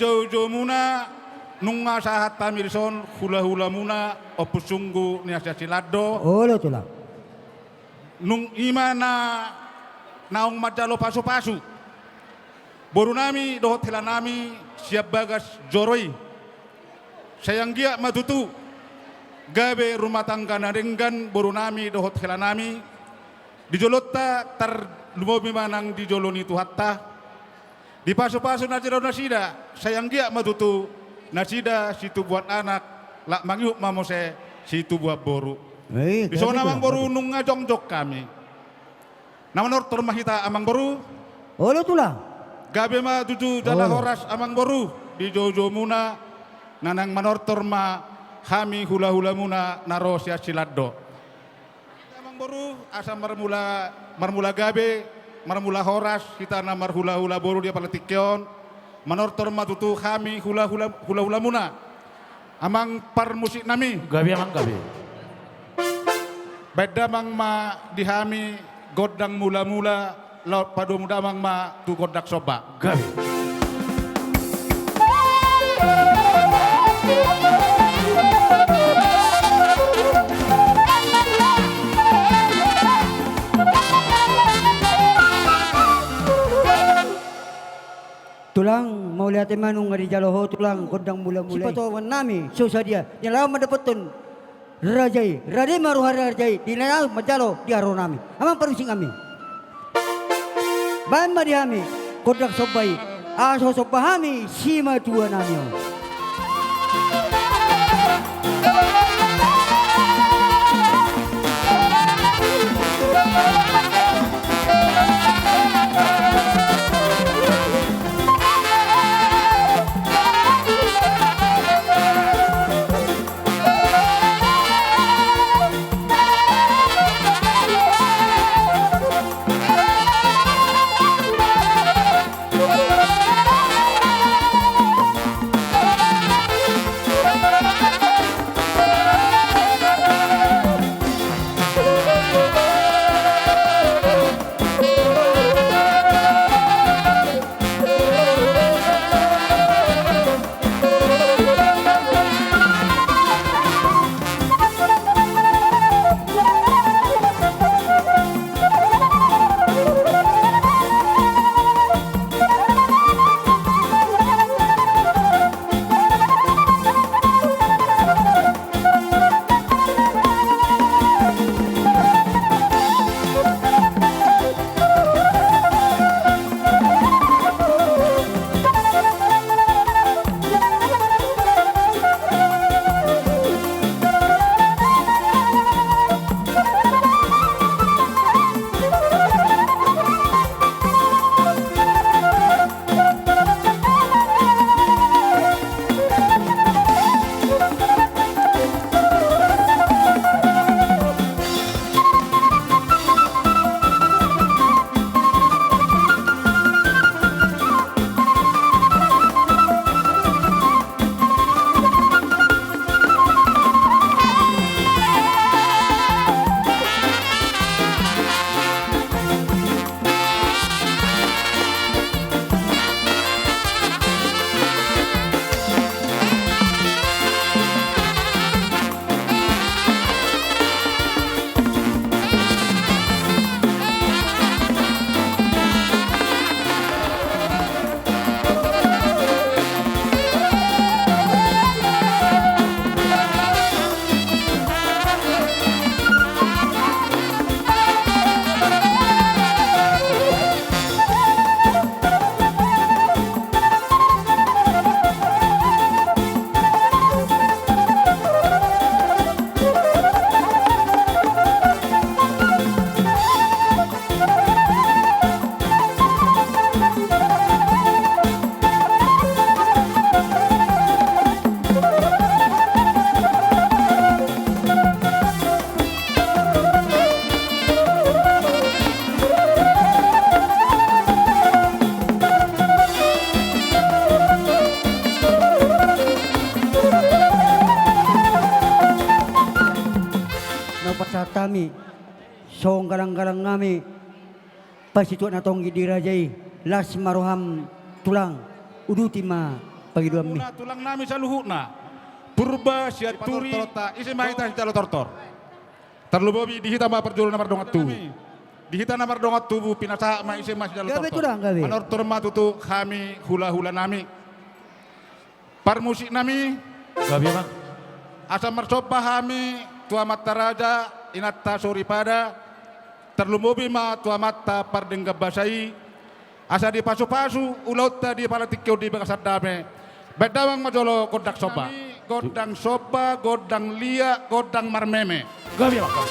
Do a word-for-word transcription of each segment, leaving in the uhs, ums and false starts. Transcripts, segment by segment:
Joujomuna, nunga sahat hami dison hulahulamuna, Ompu Sunggu ni Siansilan do. Olo, Tulang. Nunga ima na naung manjalo pasupasu borunami dohot helanami sian bagas joro i. Sai anggiat ma tutu gabe rumah tangga na denggan borunami dohot helanami. Di jolonta tarlumobi ma nang di jolo ni Tuhanta. Dipasupasu na jalo nasida, sai anggiat ma tutu nasida situbuan anak, laho mangihut ma muse situbuan boru. Eh, dison, gabe, Amangboru, Tulang, nunga jongjong hami. Na manortor ma hita, Amangboru. Olo, Tulang. Gabe ma tutu jala, olo, horas, Amangboru, di joujomuna. Na naeng manortor ma hami hulahulamuna na ro Siansilan do. Amangboru, asa marmula, marmula gabe, marmula horas hita na marhulahula boru di apala tingki on. Manortor ma tutu hami hulahula, hulahulamuna. Amang parmusiknami. Gabe, Amang, gabe. Baen damang ma di hami gondang mulamula, laho padomu damang ma tu gondang somba. Gabe. Tulang, mauliate ma nunga dijalo ho, Tulang, gondang mulamula i. Sipatupaonnami so sadia, di na laho mandapothon raja i, rade ma roha ni raja i di na laho manjalo di haroro nami. Amang parmusiknami, baen ma di hami gondang somba i, asa somba hami simatua nami on. Na pasahat hami songon galanggalang nami, pasituak na tonggi di raja i, las ma roham Tulang, uduti ma Pangidoanmi. Tulang nami saluhutna. Purba, Sianturi. Ise ma hita sijalo tortor. Tarlumobi di hita ma parjolo na mardongan tubu. Di hita na mardongan tubu, pinasahat ma ise ma sijalo tortor. Gabe tulang, gabe. Manortor ma tutu hami hulahula nami. Parmusik nami. Gabe, Amang. Asa marsomba hami tu amanta raja, inanta soripada, tarlumobi ma tu amanta pardenggan basa i, asa dipasupasu ulaonta di pala tingki on di bagasan dame. Baen damang ma jolo gondang somba. Gondang somba, gondang liat, gondang marmeme. Gabe, Amang.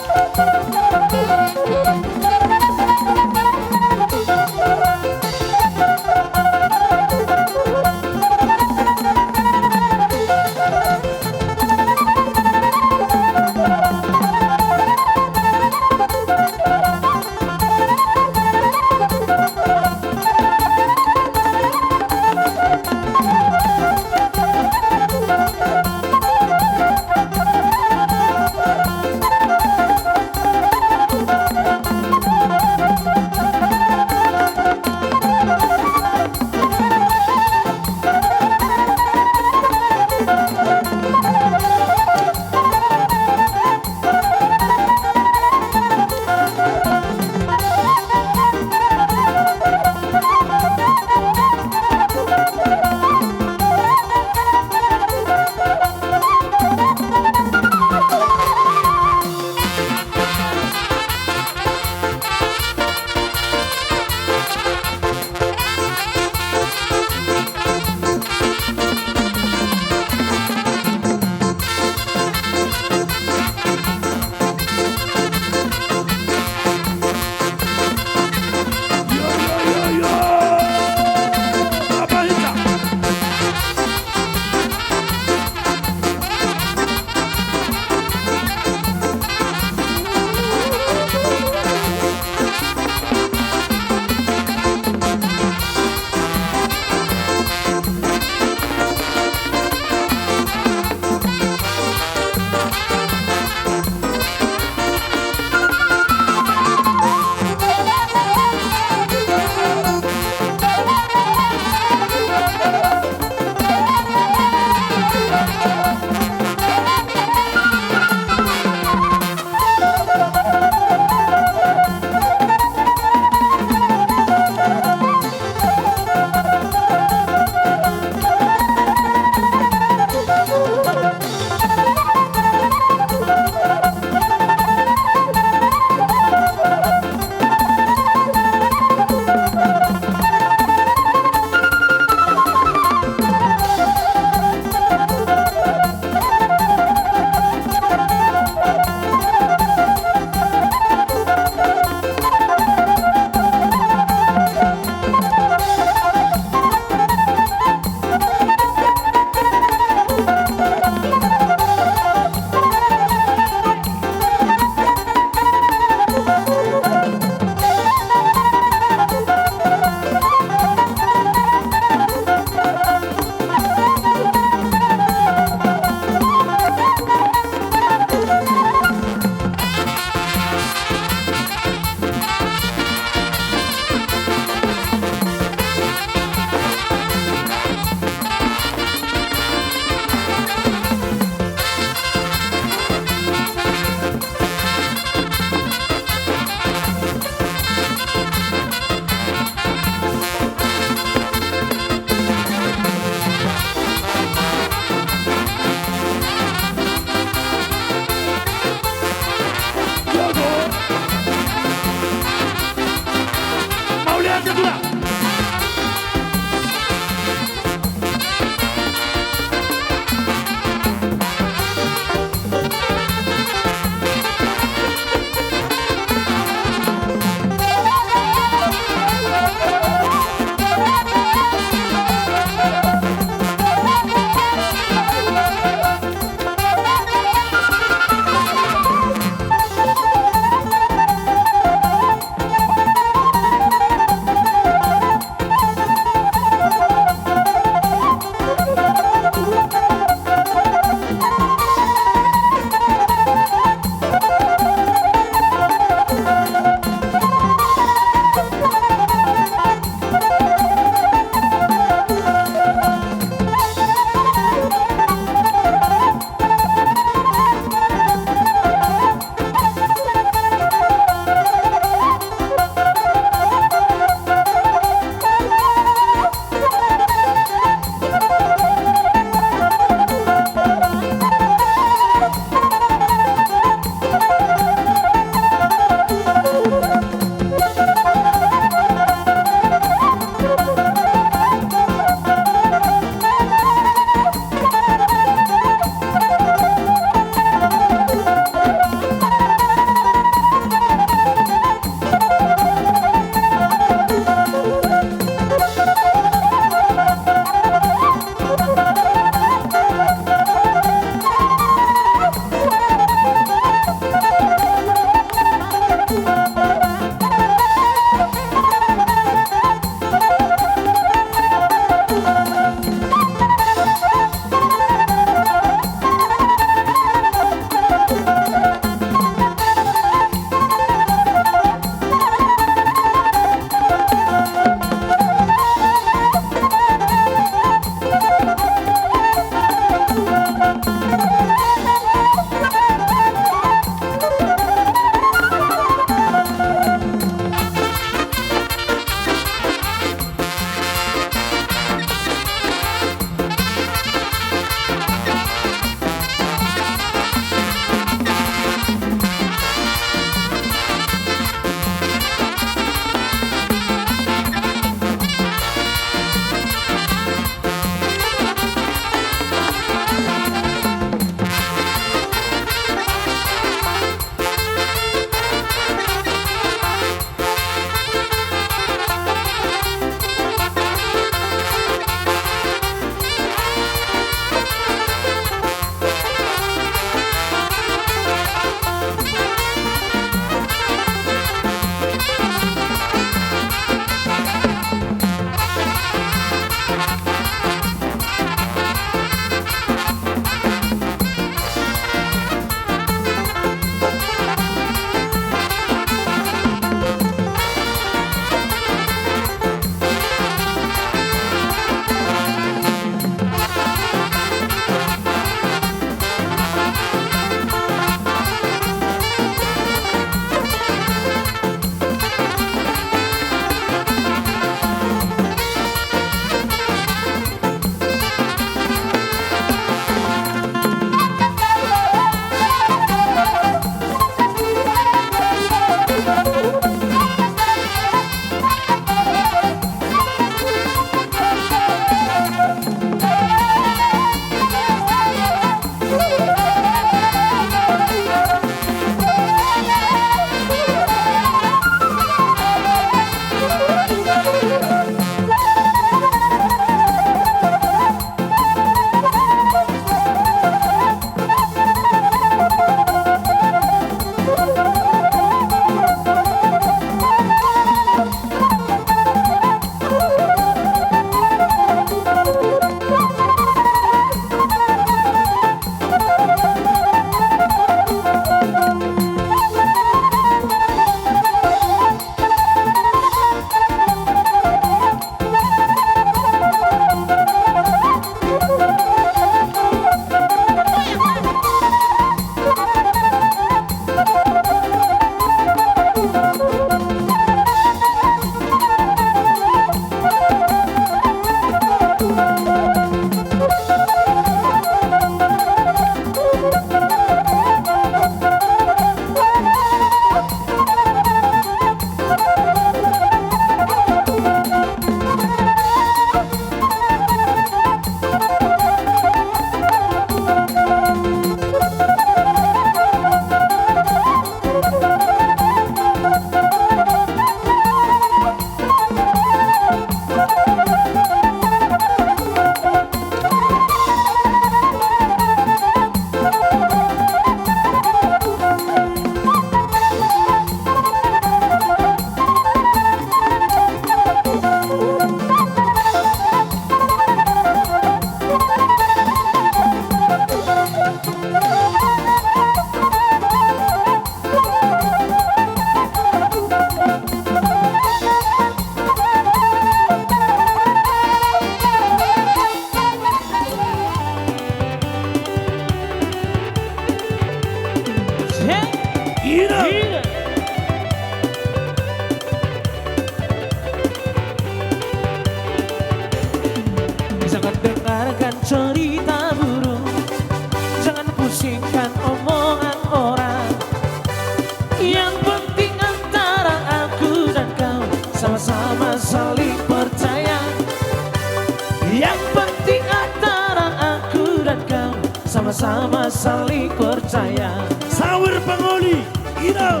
sama-sama saling percaya. Sawer pangoli, i do.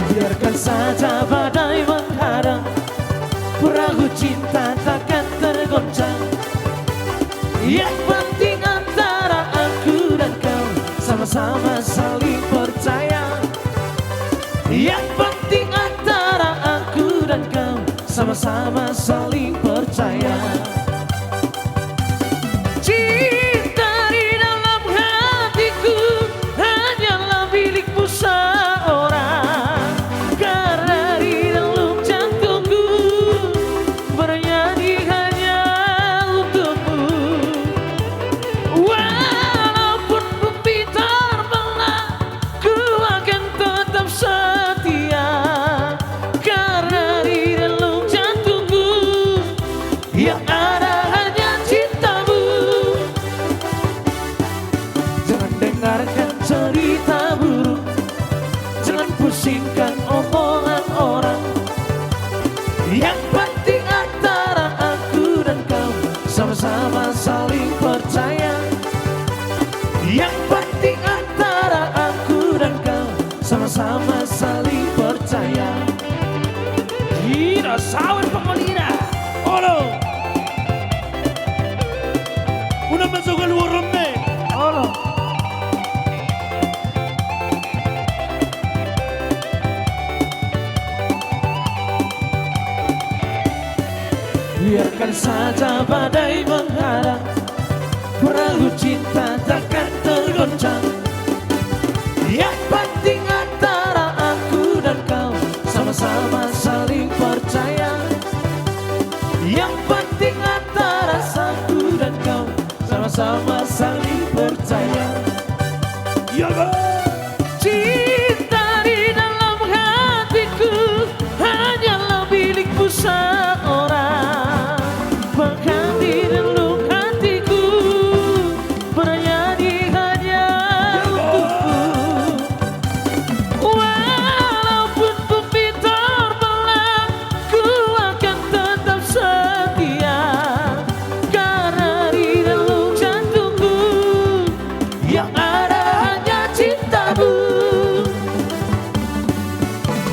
Biarkan saja badai menghadang, perahu cinta takkan tergoncang. Yang penting antara aku dan kau sama-sama saling percaya. Yang penting antara aku dan kau sama-sama saling percaya. Cinta di dalam hatiku hanyalah milikmu seorang, karena di dalam jantungku bernyanyi hanya untukmu. Walaupun bumi terbelah, ku akan tetap setia, karena di dalam jantungku yang ada hanya cintamu. Jangan dengarkan cerita burung, jangan pusingkan omongan orang. Yang penting antara aku dan kau sama-sama saling percaya. Yang penting antara aku dan kau sama-sama saling percaya. Ira sawer pangolina. Olo. Unang masuk keluar reme. Olo. Biarkan saja badai menghadang, perahu cinta takkan tergoncang. Yang penting antara aku dan kau sama-sama saling percaya. Yang penting antara aku dan kau sama-sama saling percaya. Cinta di dalam hatiku hanyalah milikmu seorang. Bahkan di dalam hatiku bernyanyi hanya untukmu. Walaupun bumi terbelah, ku akan tetap setia, karena di dalam jantungku yang ada hanya cintamu.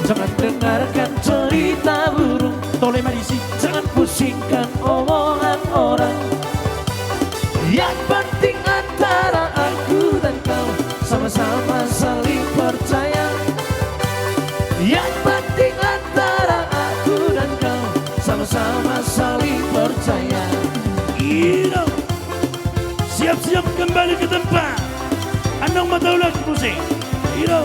Jangan dengarkan cerita burung. Tole ma disi. Jangan pusingkan omongan orang. Yang penting antara aku dan kau sama-sama saling percaya. Yang penting antara aku dan kau sama-sama saling percaya. Ino. Siap-siap kembali ke tempat. Andang mata ulang musik. Ino.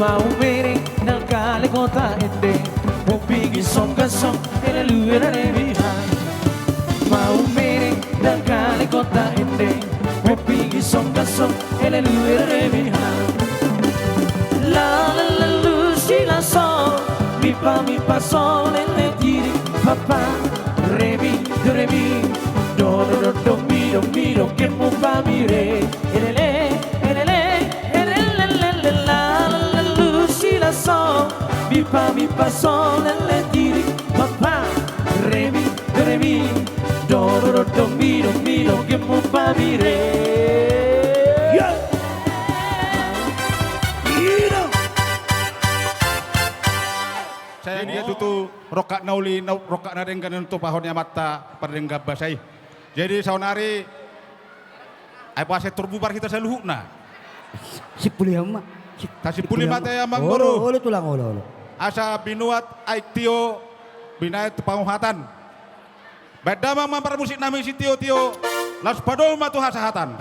Mau mereng nang kale kota ende, mau pigi songgasong, elelu elele bihan. Mau mereng nang kale kota ende, mau pigi songgasong, elelu elele bihan. Lalelelu silaso, mipa mipa solele tiri, papa, remi, do remi, do do do do mi do mi do, gemu pamire, elele, elele, elele, lalelelu silaso, mipa mipa solele tiri, papa, remi, do remi, do do do do mi do mi do, gemu pamire. Ino. Sai anggiat tutu rongkap na uli, rongkap na denggan on tu pahon ni amanta pardenggan basa i. Jadi saonari, ai boasa tor bubar hita saluhutna? Simpuli hamu ma. Simpuli ma hita, amangboru. Olo, olo tulang, olo, olo. Asa binuat aek tio, binaen tu panguhatan. Baen damang ma parmusik nami sitio-tio, laos padomu ma tu hasahatan.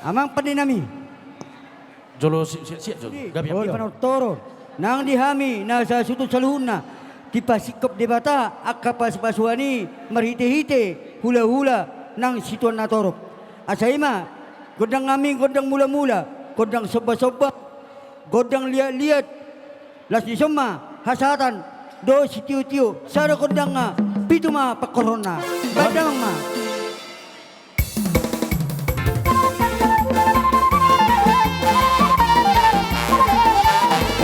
Amang pande nami. Jolo si, si, si, jolo. Gabe, gabe. Panortoron nang di hami na sasintong saluhutna, dipasingkop Debata angka pasu-pasuan i marhite-hite hula-hula nang situan na torop. Asa i ma gondang nami, gondang mula-mula, gondang somba-somba, gondang liat-liat, laos dison ma hasahatan. dohot sitiotio, sada gondangna, pitu ma pangkorhonna. Baen damang ma.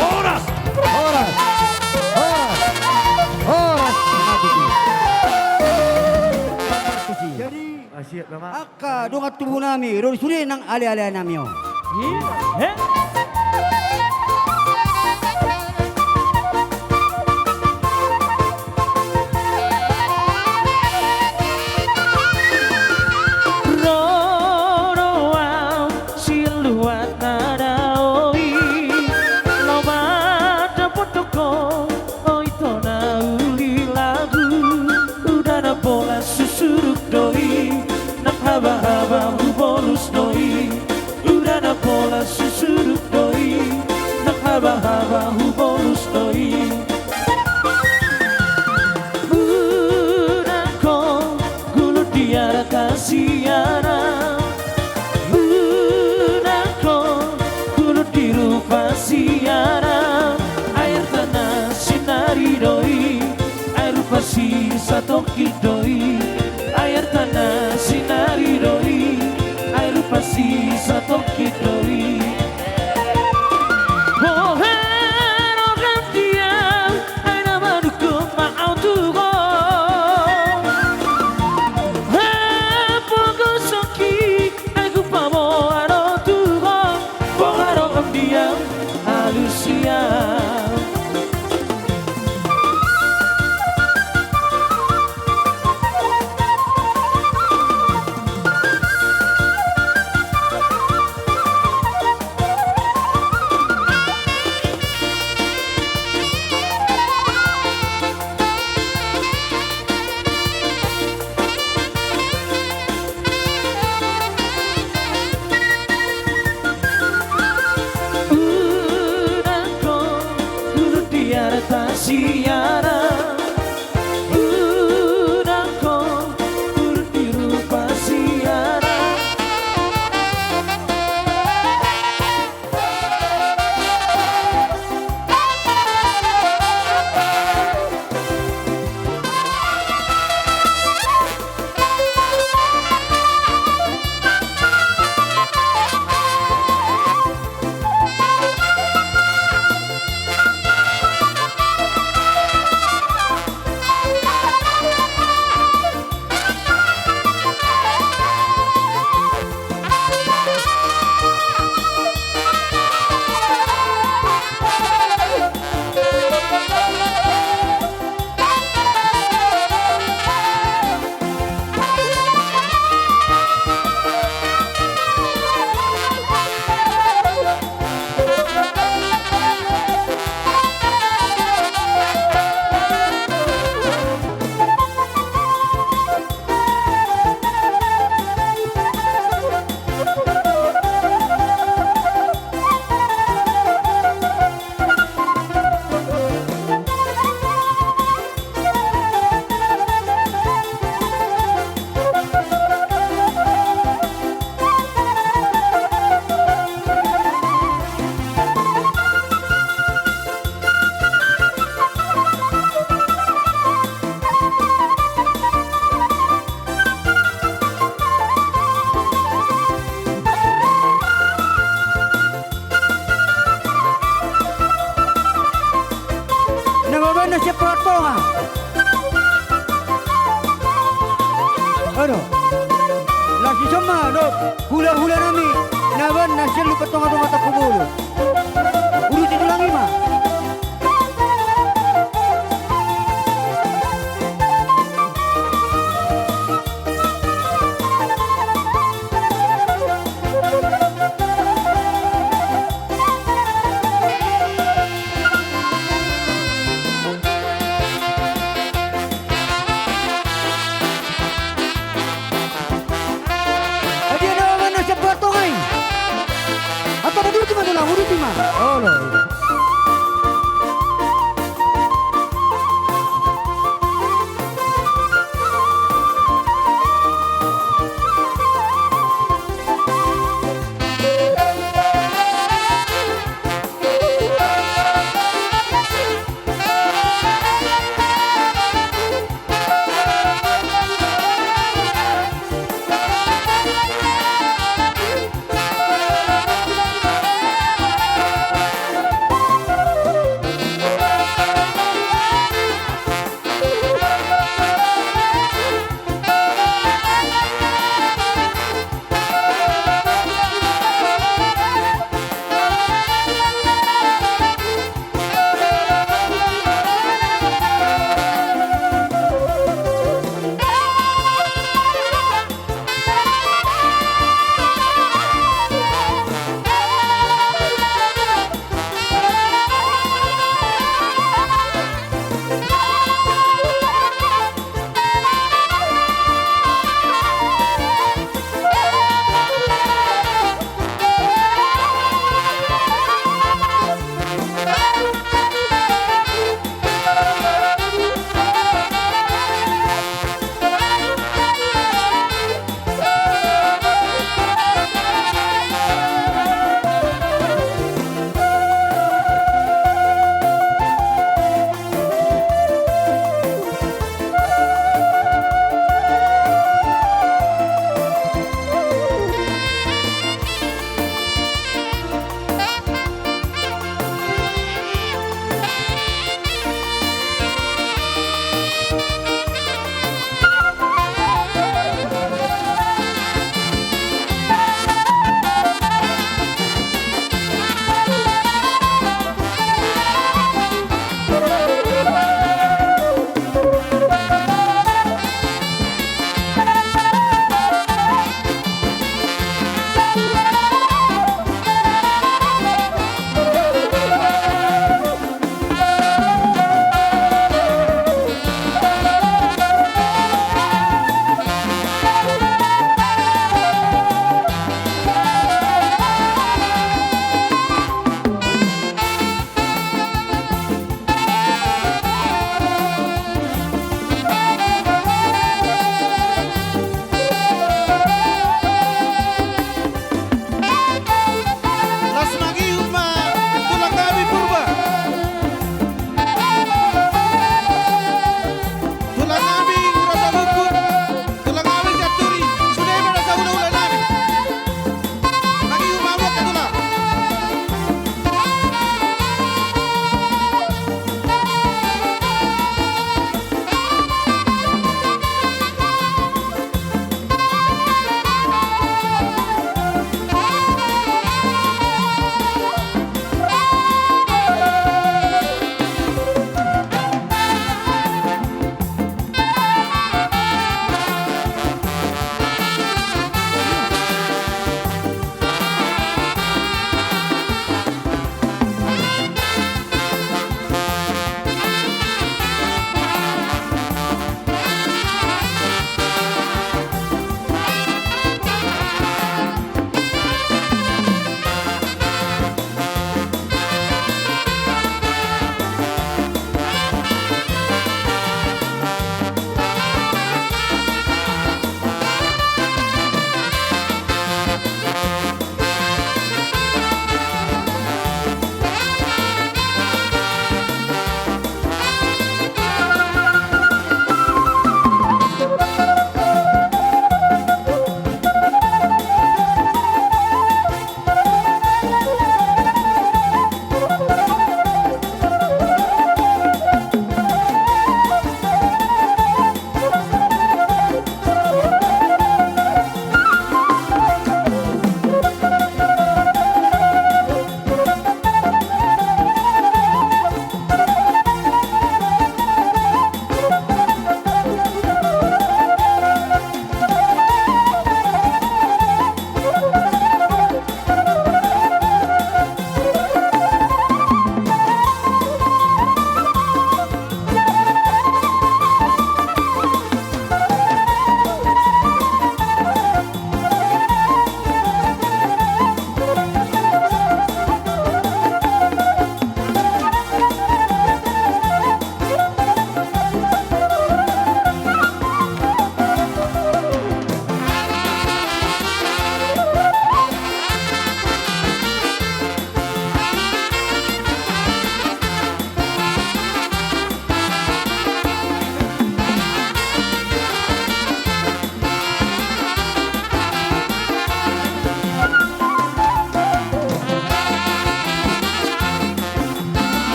Horas! Horas! Horas! Horas! Jadi, ah, siap, Bang. Angka dongan tubu nami, ro di sude nang ale-ale nami on. Iya, he? Ro do au siluat na dao i, laho mandapothon ho, o ito na uli lagu. Uda na pola susuduk do i, nang haba-haba hubolus do i. Uda na pola susuduk do i, nang haba-haba hubolus do i. Unang ho gulut di arat hasianan. Unang ho gulut di rupa sianan. Ai artana sinari do i, ai rupa si satongkin do i. Ai artana sinari do i, ai rupa si satongkin do i. Boha roham di au, ai na manungkun ma au tu ho. Hapogo songki, ai hupaboa do tu ho. Boha roham di au, alusia. Unang ho gulut di arat hasianan. Unang ho gulut di rupa sianan. Na baen na sian patonga. Ado. Las i son ma dohot hulahula nami na baen na sian lupa tongatonga Tampubolon. Uduti tulang i ma. Adia na baen na sian patonga i. Apa na uduti ma tulang, uduti ma. Olo.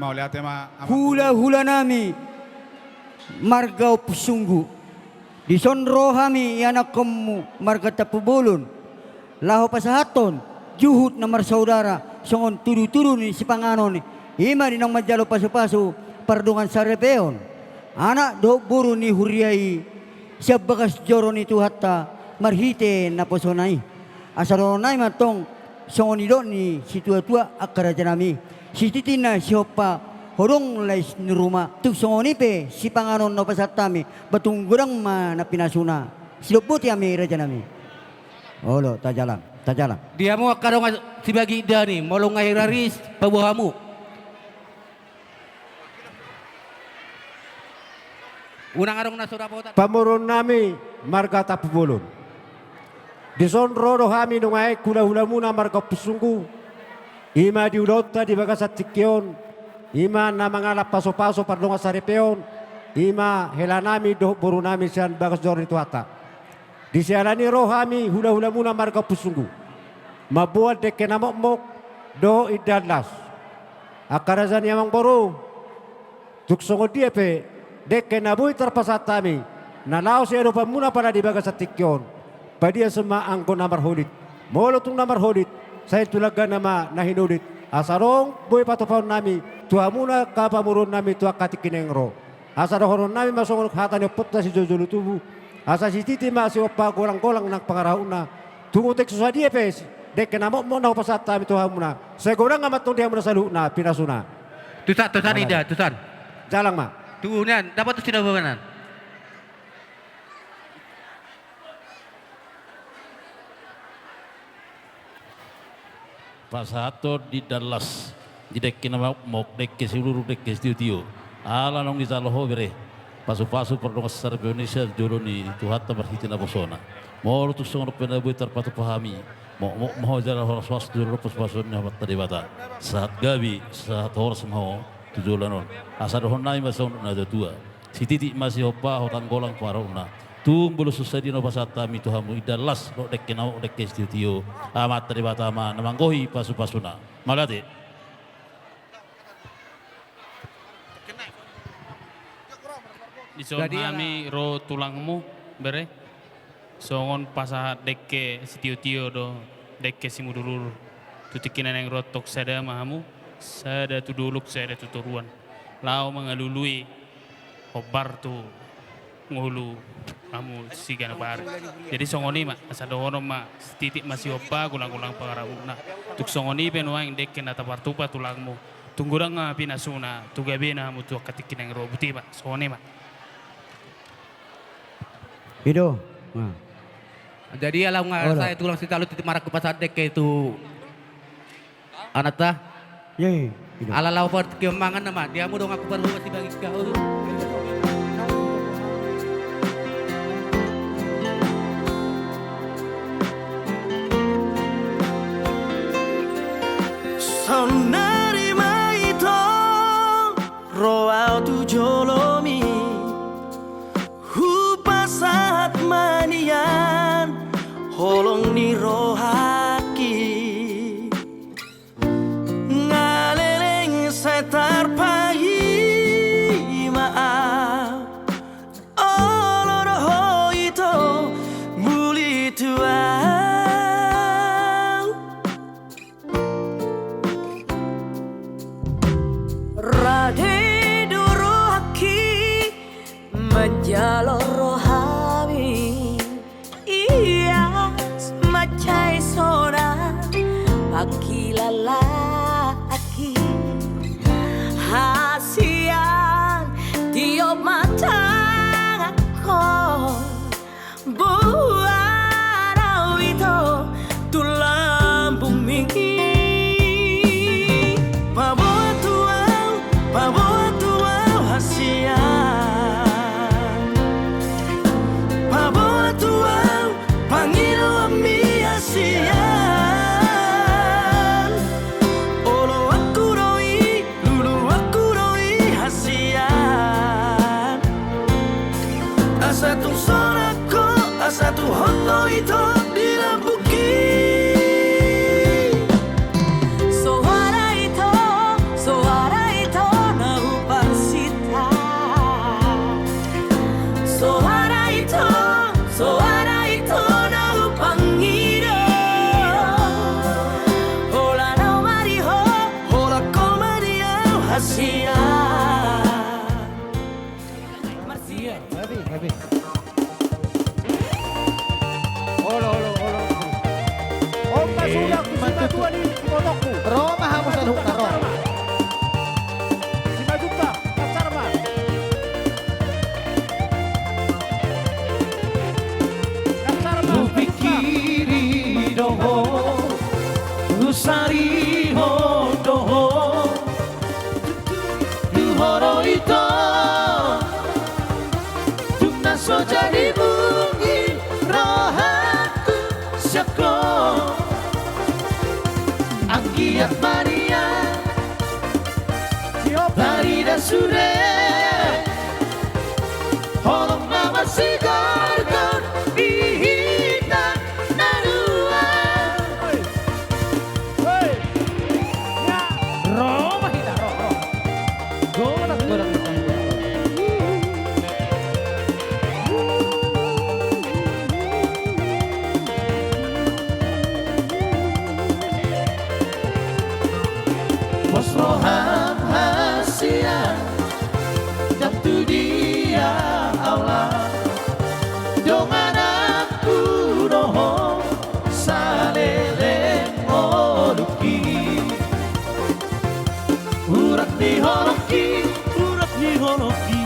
Mauliate ma, amang. Hula-hula nami marga Ompu Sunggu. Dison ro hami ianakhonmu marga Tampubolon, laho pasahathon juhut na marsaudara songon tudu-tudu ni sipanganon, i ma di naung manjalo pasu-pasu pardongan saripeon, anak dohot boru ni huria i, sian bagas joro ni Tuhanta marhite naposona i. Asa dohonon nami ma antong songon nidok ni situa-tua angka raja nami: Sititi na sihompa, hodong lais ni ruma, tung songon i pe sipanganon na hupasahat hami, ba tung godang ma na pinasuna. Sidok boti hami raja nami. Olo, tajalang, tajalang. Di hamu angka dongan sibagi indahan i, molo nunga hiraris, paboa hamu. Unang adong na so dapotan. Pamoruon nami marga Tampubolon. Dison ro do hami nunga aek hula-hulamuna marga Ompu Sunggu, i ma di ulaonta di bagasan tingki on, i ma na mangalap pasu-pasu pardongan saripeon, i ma hela nami dohot boru nami sian bagas joro ni Tuhanta. Di siala ni i ro hami hula-hulamuna marga Ompu Sunggu mamboan dengke na mokmok dohot indahan las. Angka raja ni amangboru, tung songon dia pe dengke na boi tarpasahat hami, na laho siadopanmuna pala di bagasan tingki on, padias ma anggo na marholit. Molo tung na marholit, sai tu langkana ma na hinolit. Asa adong boi patupaon nami tu hamuna angka pamoruon nami tu angka tingki naeng ro. Asa dohonon nami ma songon hata ni ompunta sijolo-jolo tubu: Asa sititi ma sihompa, golang-golang nang pangarahutna. Tung otik so sadia pe dengke na mokmok na hupasahat hami tu hamuna, sai godang ma antong di hamuna saluhutna pinasuna. Tusan, tusan, ida, tusan. Jalang ma. Tu nian, dapot tu sida babanan. Pasahathon di indahan las, di dengke na mokmok, dengke simudur-udur, dengke sitio-tio. Ala naung dijalo ho bere pasu-pasu pardongan saripeon i sian jolo ni Tuhanta marhite naposona. Molo tung songon on pe na boi tarpatupa hami, mokmok ma ho jala horas-horas tu joloan on pasu-pasu ni Amanta Debata. Sahat gabe, sahat horas ma ho tu joloan on. Asa dohonon nami ma songon na tua-tua: Sititi ma sihompa, hotang golang pangarahutna. Tung molo so sadia na hupasahat hami tu hamu indahan las dohot dengke na mokmok, dengke sitio-tio, Amanta Debata ma na manggohi pasu-pasuna. Mauliate. Dison hami ro tulangmu, bere. Songon pasahat dengke sitio-tio do, dengke simudur-udur. Tu tingki na naeng ro antong sada ma hamu, sada tu dolok, sada tu toruan. Laho mangalului hombar tu ngolu hamu siganap ari. Jadi songon i ma, asa dohonon ma: Sititi ma sihompa, golang-golang pangarahutna. Tung songon i pe nuaeng dengke na tapartupa tulangmu, tung godang ma pinasuna tu gabena hamu tu angka tingki naeng ro. Boti ma, songon i ma. I do. Nah. Jadi ala nunga sae tulang Sitalu, titi marangkup pasahat dengke tu anakta. Ye, i do. Ala laho parutuk i mangan nama, di hamu donganku parhobas sibagi kahul. Saonnari ma ito ro au tu jolomi, hupasahat ma nian holong ni rohangki. Nga leleng sai tarpaima au, olo do ho ito muli tu au. Rade do rohangki manjalo rohami, ias mansai sonang pangkilalaki. Hasian tiop mantanganhon, boan au ito tu lambungmi. Paboa tu au, paboa tu au hasian. Paboa tu au pangidoanmi hasian. Oloanku do i, luluanku do i hasian. Asa tung sonang ho, asa tung hot ho ito di lambungki. Soara ito, soara ito, Iya, happy, happy. Olo, olo, olo. Opa, sudah, eh, sudah, mantap. Tua di, di kotokku. Ro ma hamu saluhutna, ro. Lima juta, Laksarma. Laksarma, lima juta. Hupikiri do ho, husarihon do ho. Tu ho do ito, tung na so jadi munggil rohangku sian ho. Anggiat ma nian tarida sude holong na marsigorgor di hita na dua. Hei. Hei. Ya. Ro ma hita, ro, ro. Godang, godang, godang, godang. Pos roham hasian, dang tu dia Allah, dongananku do ho. Saleleng ngolungki, urat ni holongki, urat ni holongki,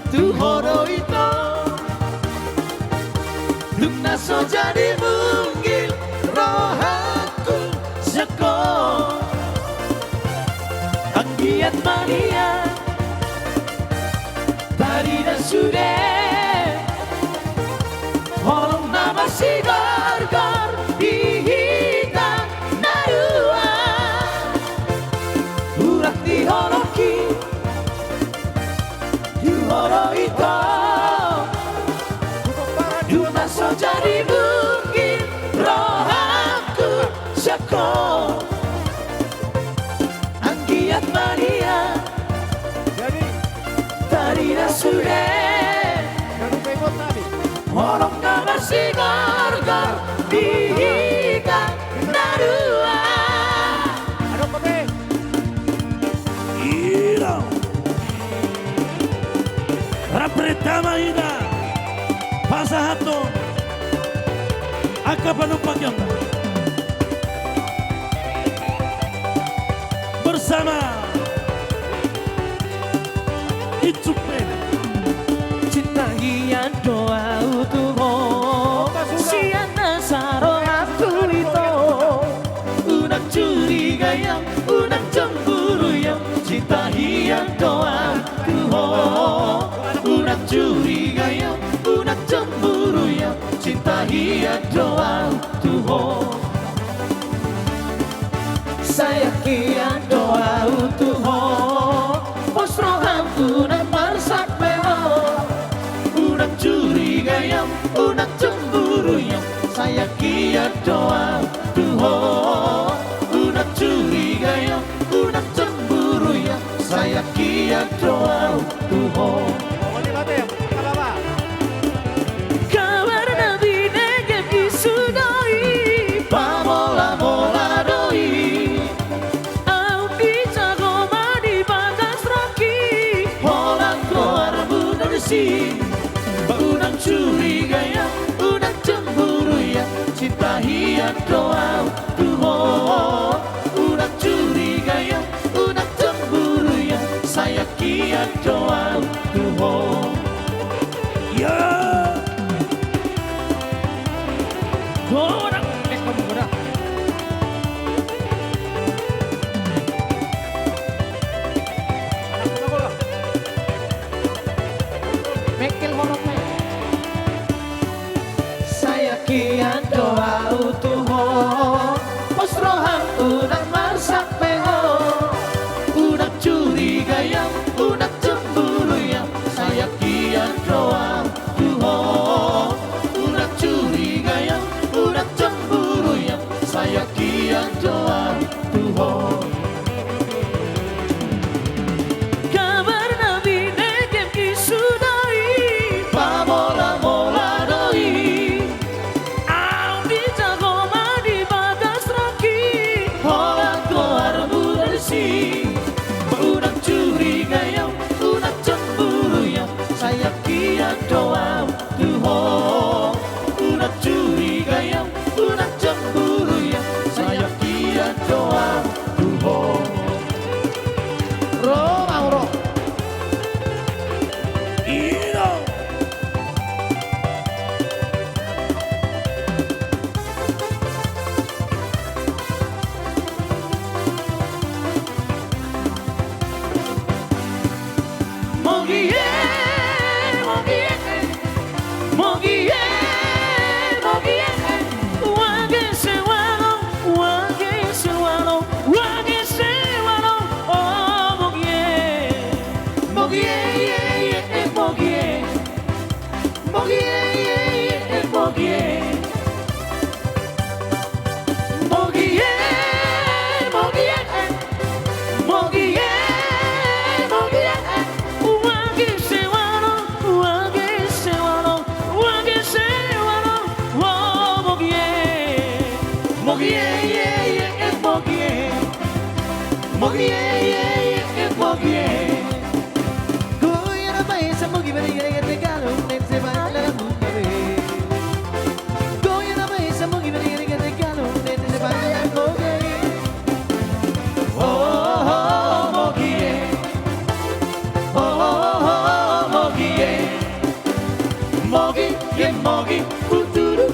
tu ho do ito. Tung na so jadi munggil rohangku sian ho. Anggiat ma nian tarida sude holong na marsigorgor di hita na dua. Urat ni holongki, tu ho do ito. Tung na so jadi munggil rohangku sian ho. Anggiat ma nian tarida sude holong na marsigorgor di hita na dua. Ira. Rap pertama hita pasahathon angka panumpahion bersama Icuk Band. Cinta hian do ahu tu ho, sian na sarohangku do ito. Unang curiga yom, unang cemburu yom, cinta hian do ahu tu ho. Unang curiga yom, unang cemburu yom, cinta hian do ahu tu ho. Sayang hian do ahu tu ho, pos rohangku unang marsak be ho. Unang curiga yom, unang cemburu yom, sayang hian do ahu tu ho. Unang curiga yom, unang cemburu yom, sayang hian do ahu tu ho. Kabar na binege i sude i, pamola-mola do i. Ahu dijago ma di bagas rohangki, holan goarmu do disi. Unang curiga yom, unang cemburu yom, cinta hian do ahu tu ho. Unang curiga yom, unang cemburu yom, sayang hian do ahu tu ho. Ya. Godang. Mengkel horot, Meng. Sayang hian do ahu tu ho, pos rohangku unang marsak be ho. Unang curiga yom, unang cemburu yom, sayang hian do ahu tu ho. Unang curiga yom, unang cemburu yom, sayang hian do ahu tu ho. Kabar na binege i sude i, pamola-mola do i. Ahu dija do au tu ho. Unang curigai au, unang cemburu ia, sai anggiat do au tu ho. Ro, mau ro. Ino. Mogie, mogie, mogie, mogie. Uagi sewalo, uagi sewalo, uagi sewalo. O mogie, mogie, ie, ie, mogie. Mogie, ie, ie, mogie. Mogie, mogie, mogie, mogie. Uagi sewalo, uagi sewalo, uagi sewalo. O mogie. Mogie, ie, ie, mogie. Mogie, ie, ie, mogie. Goya na bae sa mogi bari gare gare galo nai se bala na mungkare. Goya na bae sa mogi bari gare gare galo nai se bala na mungkare. O, o, o, mogie. O, o, o, mogie. Mogi, ie, mogi, puturu.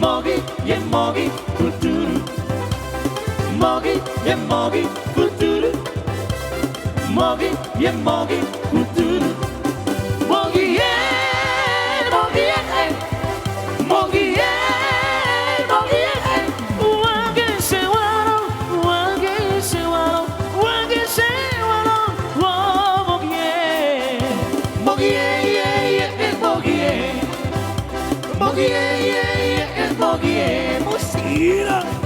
Mogi, ie, mogi, puturu. Mogi, ie, mogi, puturu. Mogi, ie, mogi, puturu. Mogie, mogie, mogie, mogie. Uagi sewalo, uagi sewalo, uagi sewalo. O mogie. Mogie, ie, ie, mogie. Mogie, ie, ie, mogie. Musik.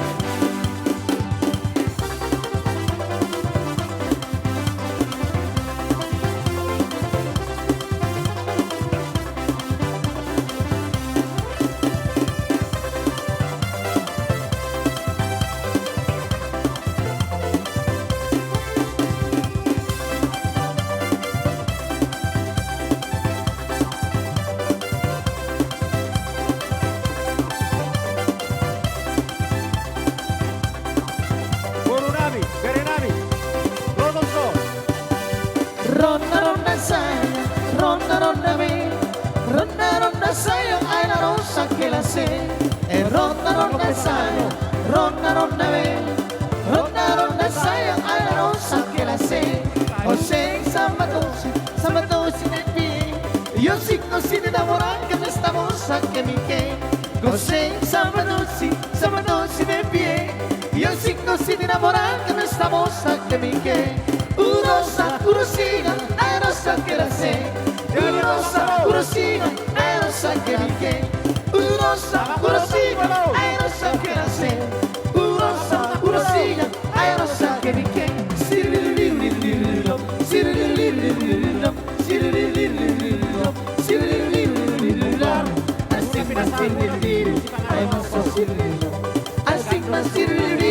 Boru nami, bere nami, ro do ho. Ronda, ronda sayang, ronda, ronda be. Ronda, ronda sayang, ai na ro sangkelas e. E ronda, ronda sayang, ronda, ronda be. Ronda, ronda sayang, ai na ro sangkelas e. Ho seng sambat osi, sambat osi na pie. Iosik osi ni na borang ke pesta bosak ke mike. Ho seng sambat osi, sambat osi na pie. Iosik osi ni na borang ke pesta bosak ke mike. Urosa, urosingan, ai ro sangkelas e. Urosa, urosingan, ai ro sangkelas e. Urosa, urosingan, ai ro sangkelas e. Urosa, urosingan, ai ro sangkelas e. Siririririririririrom, siririririririririrom, siririririririririrom, siririririririririrom. Asing masing ririririr, ai masing ririririr. Asing masing ririririr,